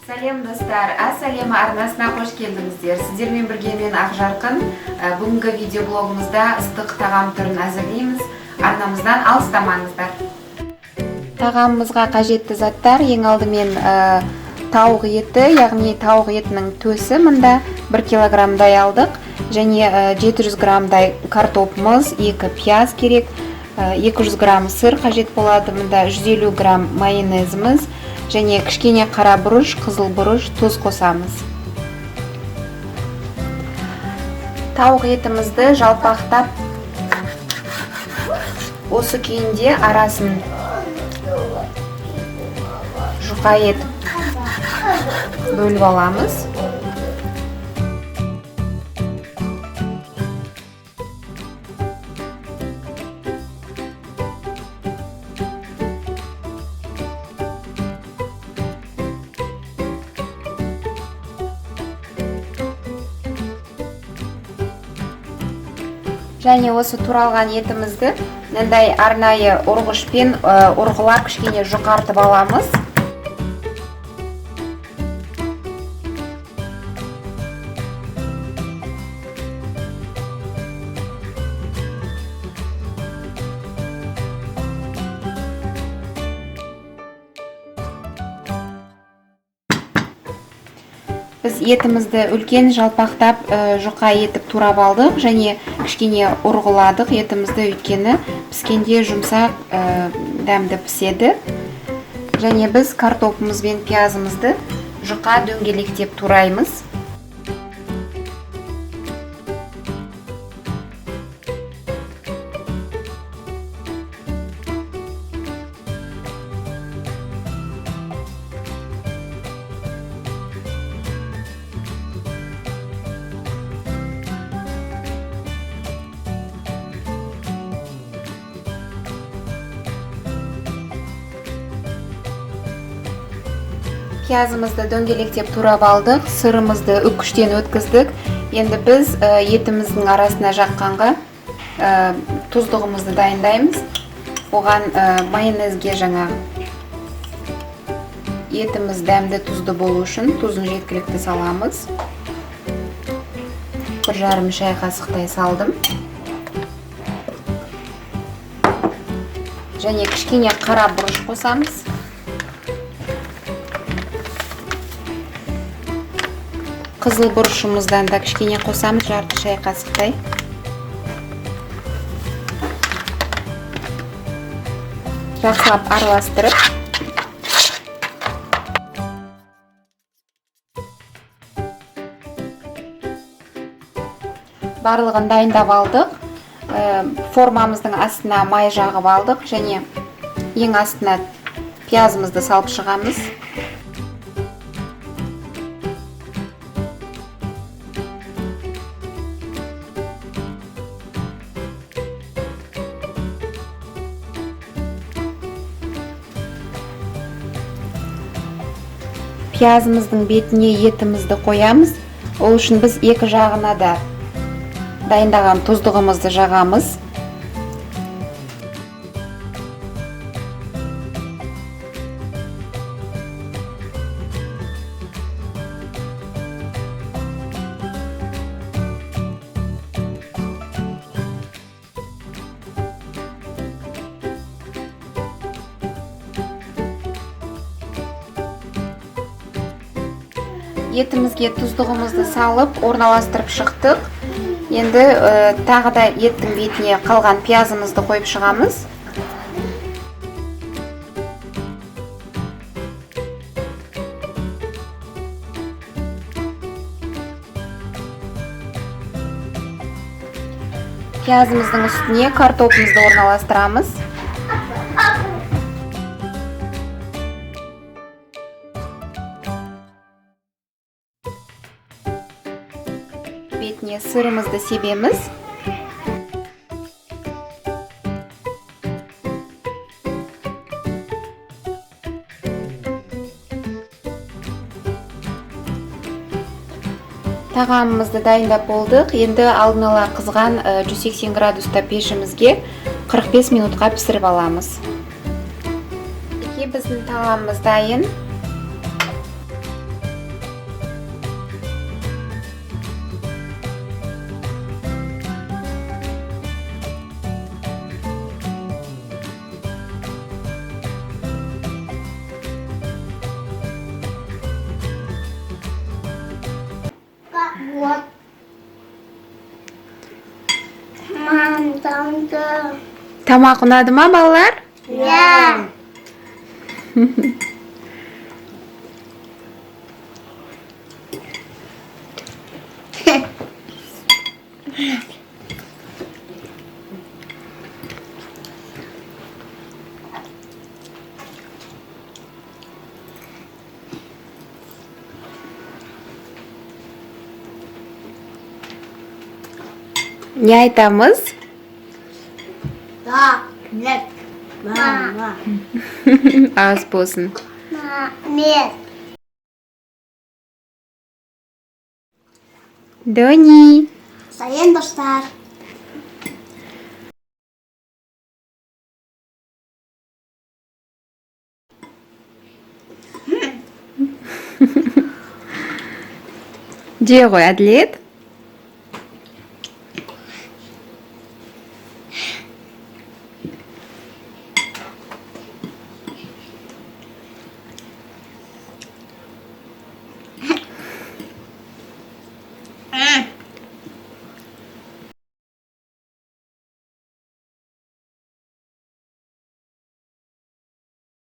Сәлем, достар! Ас әлемі арнасына қош келдіңіздер! Сіздермен бірге мен, Ақжарқын. Бүгінгі видеоблогымызда ыстық тағам түрін әзірлейміз. Арнамыздан алыстамаңыздар. Тағамымызға қажетті заттар: ең алдымен тауық еті, яғни тауық етінің төсі, мында 1 килограммдай алдық, және 700 граммдай картопымыз, 2 пияз керек, 200 грамм сыр қажет болады, мында 150 грамм майонезіміз және кішкене қара бұрыш, қызыл бұрыш, тұз қосамыз. Тауық етімізді жалпақтап, осы күйінде арасын жұқа етіп бөліп аламыз. Және осы туралған етімізді мынандай арнайы ұрғышпен ұрғылап, кішкене жұқартып аламыз. Біз етімізді үлкен жалпақтап, жұқа етіп турап алдық және кішкене ұрғыладық етімізді, өйткені піскенде жұмсақ, дәмді піседі. Және біз картопымыз бен пиязымызды жұқа дөңгелектеп тураймыз. Пиязымызды дөңгелектеп турап алдық, сырымызды үккіштен өткіздік. Енді біз етіміздің арасына жаққанға тұздығымызды дайындаймыз. Оған майонезге жаңа етіміз дәмді, тұзды болу үшін тұзын жеткілікті саламыз. 1,5 шай қасықтай салдым. Және кішкене қара бұрыш қосамыз. Қызыл бұрышымыздан да кішкене қосамыз, жарты шай қасықтай. Жақсылап араластырып, барлығын дайындап алдық. Формамыздың астына май жағып алдық және ең астына пиязымызды салып шығамыз. Пиязымыздың бетіне етімізді қоямыз. Ол үшін біз екі жағына да дайындаған тұздығымызды жағамыз. Етімізге тұздығымызды салып, орналастырып шықтық. Енді тағы да еттің бетіне қалған пиязымызды қойып шығамыз. Пиязымыздың үстіне картопымызды орналастырамыз. Бетіне сырымызды себеміз. Тағамымызды дайындап болдық. Енді алдын ала қызған 180 градуста пешімізге 45 минутқа пісіріп аламыз. Мінекей, біздің тағамымыз дайын. Тамды. Тамақ ұнады ма, балалар? Иә. Не айтамыз? Рахмет. Мама. Ас болсын. Рахмет. Дони. Сәлем, достар. Же ғой, Әділет.